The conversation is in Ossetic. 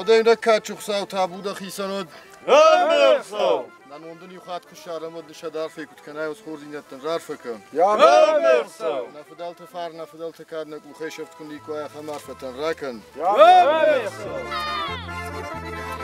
Уӕдӕй нӕ кадджын Хуыцау табу дӕхицӕн уӕд. Аммен, Хуыцау! Нӕ ном дын иу хатт куы ссарӕм, уӕд дын сӕ арфӕ куыд кӕнай, уыцы хорздзинӕдтӕн раарфӕ кӕн. Аммен, Хуыцау! Нӕ фыдӕлты фарн, нӕ фыдӕлты кад нӕ къухӕй сӕфт куы никуы ахӕм арфӕтӕн ракӕн. Аммен, Хуыцау!